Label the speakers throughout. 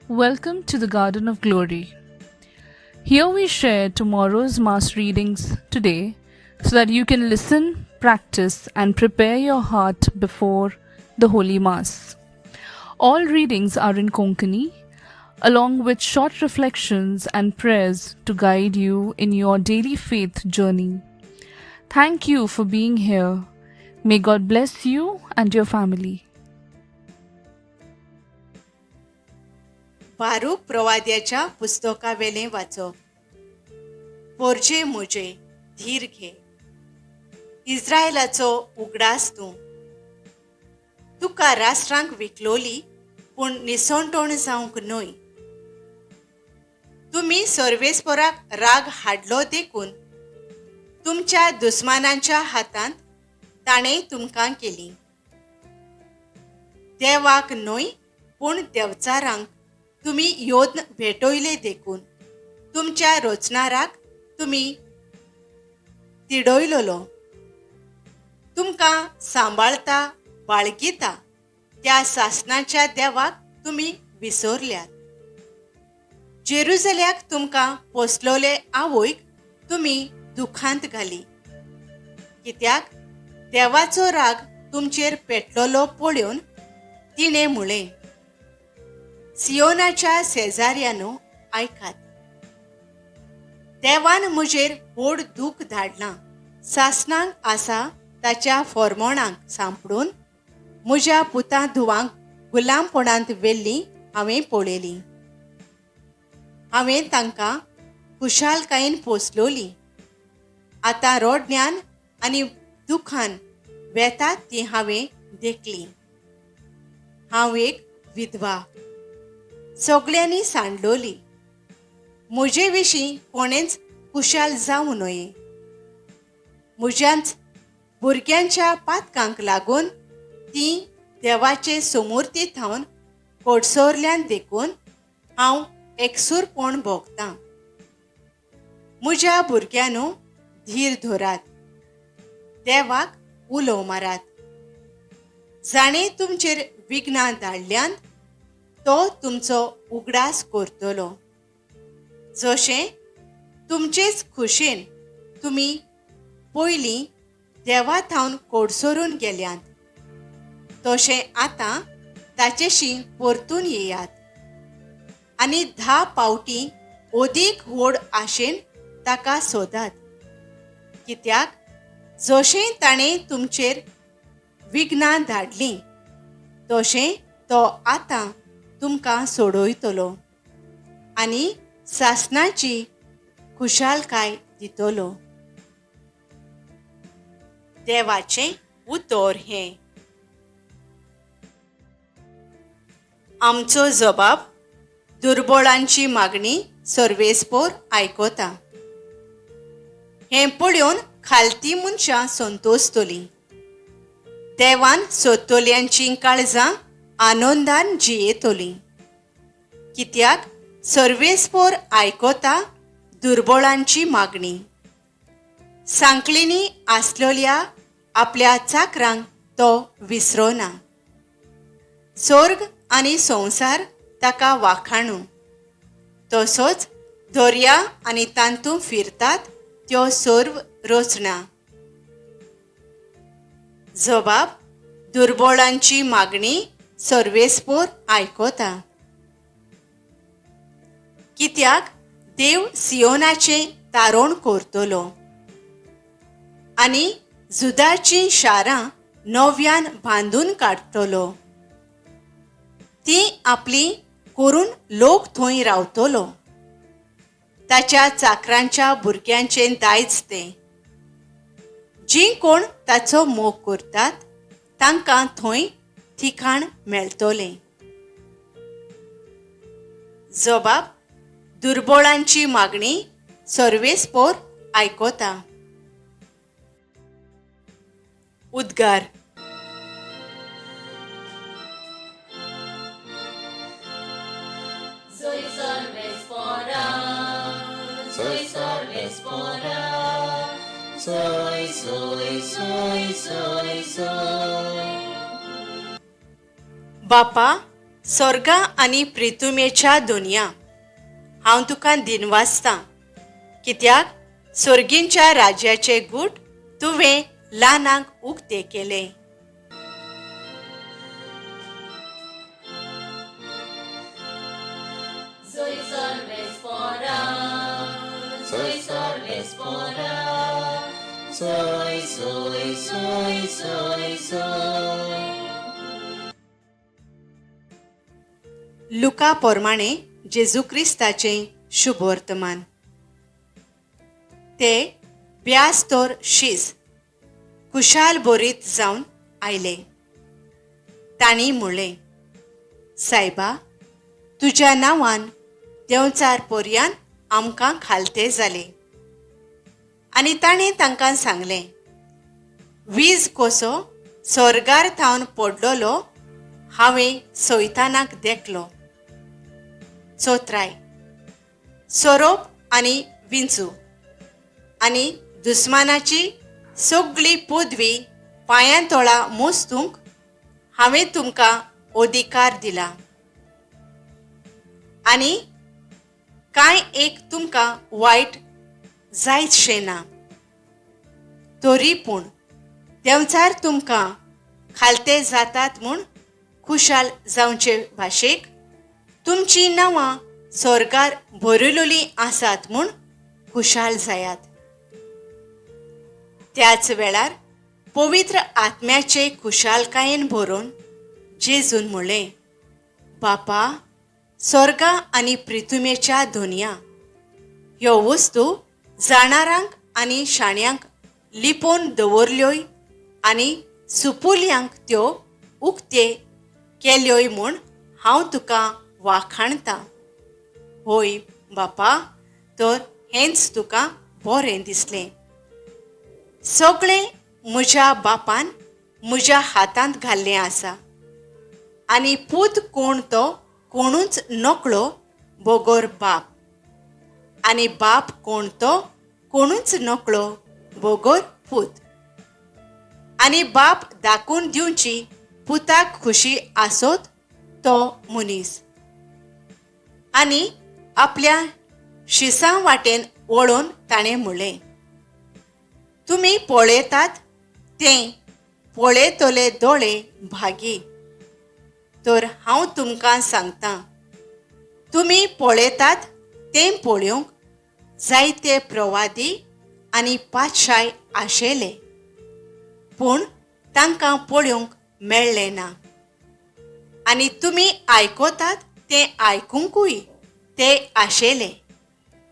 Speaker 1: Welcome to the Garden of Glory. Here we share tomorrow's Mass readings today so that you can listen, practice, and prepare your heart before the Holy Mass. All readings are in Konkani, along with short reflections and prayers to guide you in your daily faith journey. Thank you for being here. May God bless you and your family.
Speaker 2: Baruch प्रवाद्याच्या पुस्तकावेलें वाचप. पोरजे म्हजे धीर घे, इस्रायलाचो उगडास तूं. तुका राष्ट्रांक विकलोली पूण निसणटोण जावंक न्हय. तुमी सर्वेस्पराक राग हाडलो देखून तुमच्या दुस्मानांच्या हातांत ताणें तुमकां केली. देवाक न्हय पूण देवचारांक तुमी योद्न भेटयले देखून तुमच्या रचणाराक तुमी तिडयलोलो. तुमकां सांबाळता बाळगिता त्या सासणाच्या देवाक तुमी विसरल्यात. जेरुजल्याक तुमकां पोसलोले आवयक तुमी दुखांत घाली, कित्याक देवाचो राग तुमचेर पेटलोलो पळोवन तिणें म्हळें, सियोनाच्या शेजाऱ्यानो आयकात, देवान म्हजेर व्हड दूख धाडलां. सासणाक आसा ताच्या फॉर्मोणाक सांपडून म्हज्या पुता धुवांक गुलामपणांत व्हेल्लीं हांवें पळयलीं. हांवें तांकां खुशालकायेन पोसलोलीं. आतां रोडण्यान आनी दुखान वेतात तीं हांवें देखलीं. हांव एक विधवा, सगळ्यांनी सांडलोली. म्हजे विशीं कोणेंच खुशाल जावं न्हय. म्हज्याच भुरग्यांच्या पातकांक लागून तीं देवाचे समूर्ती थावन कोडसोरल्यान देखून हांव एकसूरपण भोगतां. म्हज्या भुरग्यांनो धीर धरात, देवाक उलो मारात. जाणें तुमचेर विघ्नां धाडल्यान तो तुमचो उगडास करतलो. जशें तुमचेच खुशेन तुमी पयलीं देवा थावन कोडसरून गेल्यांत तशें आतां ताचेशी परतून येयात आनी 10 पावटी अदीक व्हड आशेन ताका सोदात. कित्याक जशें ताणें तुमचेर विघ्नां धाडलीं तशें तो आतां तुमकां सोडयतलो आनी सासणाची खुशालकाय दितलो. देवाचें उतर हें. आमचो जबाब दुर्बळांची मागणी सर्वेस्पोर आयकता. हें पळोवन खालती मनशां संतोसतलीं. देवान सोदतल्यांचीं काळजां आनंदान जियेतलीं. कित्याक सर्वेस्पोर आयकता दुर्बळांची मागणी. सांकळींनी आसलेल्या आपल्या चाकरांक तो विसरोना. स्वर्ग आनी संवसार ताका वाखाणू, तसोच दर्या आनी तांतूं फिरतात त्यो सर्व रचना. जबाब दुर्बळांची मागणी सर्वेस्पोर आयकता. कित्याक देव सियोनाचें तारण करतलो आनी जुदाचीं शारां नव्यान बांदून काडटलो. तीं आपली करून लोक थंय रावतलो. ताच्या चाकरांच्या भुरग्यांचें दायज तें. जीं कोण ताचो मोग करतात तांकां थंय ठिकाण मेळटलें. जबाब दुर्बळांची मागणी सर्वेस्पोर आयकता. उद्गार. बापा, सोर्गा आनी प्रितुमेच्या दुनिया, हांव तुका दिनवासतां कित्याक सोर्गींच्या राज्याचे गूट तुवें ल्हानांक उक्ते केले.
Speaker 3: Soy, soy, soy, soy, soy.
Speaker 2: लुका पोरमाणे जेजू क्रिस्ताचें शुभवर्तमान. ते ब्यास तोर शीस खुशाल बोरीत जावन आयले. तांणी म्हणलें, सायबा, तुज्या नांवान देंवचार पोरयान आमकां खालते जाले. आनी ताणें तांकां सांगलें, वीज कसो सोर्गार थावन पडलेलो हांवें सैतानाक देखलो. चोत्राय सोरोप आनी विंचू आनी दुस्मानाची सगळी पदवी पांयां तोळा मोस्तूंक हांवें तुमकां अधिकार दिला आनी कांय एक तुमकां वायट जायतशें ना. तरी पूण देंवचार तुमकां खालते जातात म्हूण खुशाल जावचे भाशेक तुमचीं नांवां सोर्गार बरयलेलीं आसात म्हूण खुशाल जायात. त्याच वेळार पवित्र आत्म्याचे खुशालकायेन भरून जेजून म्हणलें, बापा, सोर्गा आनी प्रितुमेच्या धोनया, ह्यो वस्तू जाणारांक आनी शाण्यांक लिपोवन दवरल्योय आनी सुपुल्यांक त्यो उक्ते केल्योय म्हूण हांव तुका वाखाणतां. होय बापा, तर हेंच तुका बरें दिसलें. सगळें म्हज्या बापान म्हज्या हातांत घाल्लें आसा आनी पूत कोण तो कोणूच नकळो बगर बाप, आनी बाप कोण तो कोणूच नकळो बगर पूत, आनी बाप दाखोवन दिवची पुताक खुशी आसत तो मनीस. आनी आपल्या शिसां वाटेन वळोवन ताणें म्हणलें, तुमी पळयतात तें पळयतले दोळे भागी. तर हांव तुमकां सांगतां, तुमी पळयतात तें पळोवंक जायते प्रवादी आनी पातशाय आशेले, पूण तांकां पळोवंक मेळ्ळें ना. आनी तुमी आयकतात तें आयकुंकूय ते आशेले,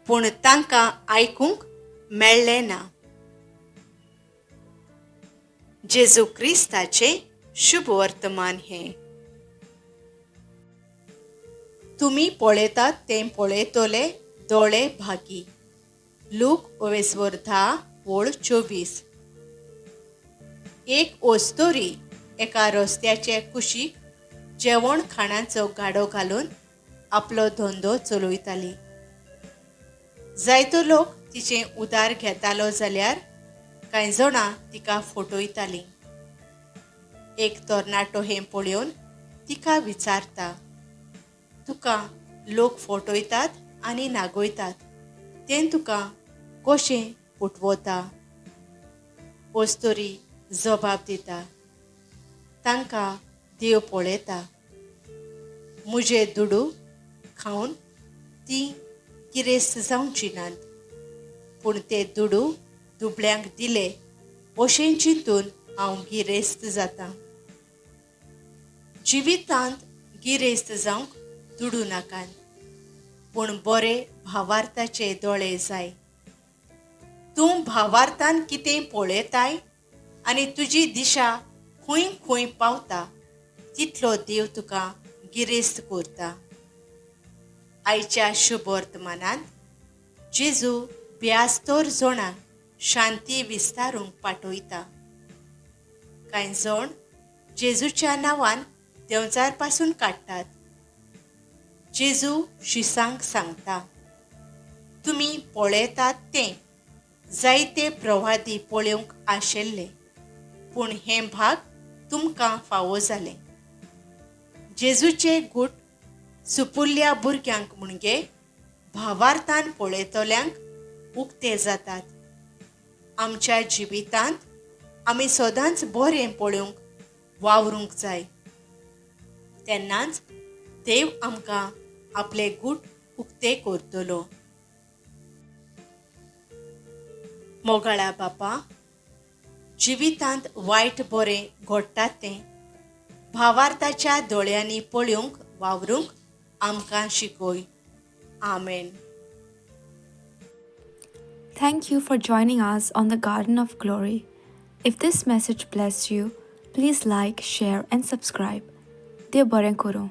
Speaker 2: पूण तांकां आयकूंक मेळ्ळें ना. जेजू क्रिस्ताचें शुभ वर्तमान हें. तुमी पळयतात तें पळयतले दोळे भागी. लूक ओवेस्वर 10:24. एक ओस्तोरी एका रस्त्याचे कुशीक जेवण खाणाचो गाडो घालून आपलो धंदो चलयताली. जायतो लोक तिचें उदार घेतालो जाल्यार कांय जाणां तिका फटयतालीं. एक तरणाटो हें पळोवन तिका विचारता, तुका लोक फटयतात आनी नागयतात तें तुका कशें पुटवता? ओस्तोरी जबाब दिता, तांकां देव पळयता. म्हजे दुडू खावन ती गिरेस्त जावची नात, पूण ते दुडू दुबळ्यांक दिले अशें चिंतून हांव गिरेस्त जाता. जिवितांत गिरेस्त जावंक दुडू नाकात, पूण बरे भावार्थाचे दोळे जाय. तूं भावार्थान कितें पळयताय आनी तुजी दिशा खंय खंय पावता तितलो देव तुका गिरेस्त करता. आयच्या शुभवर्तमानांत जेजू ब्यास्तर जाणांक शांती विस्तारूंक पाठयता. कांय जाण जेजूच्या नांवान देंवचार पासून काडटात. जेजू शिसांक सांगता, तुमी पळयतात तें जायते प्रवादी पळोवंक आशिल्ले, पूण हें भाग तुमकां फावो जालें. जेजूचे गूट सुपुल्ल्या भुरग्यांक म्हणजे भावार्थान पळयतल्यांक उक्ते जातात. आमच्या जिवितांत आमी सदांच बरें पळोवंक वावरूंक जाय, तेन्नाच देव आमकां आपले गूट उक्ते करतलो. मोगाळा बापा, जिवितांत वायट बरें घडटा तें भावार्थाच्या दोळ्यांनी पळोवंक वावरूंक आमकां शिकय. आमेन.
Speaker 4: Thank you for joining us on the Garden of Glory. If this message blessed you, please like, share, and subscribe. देव बरें करूं.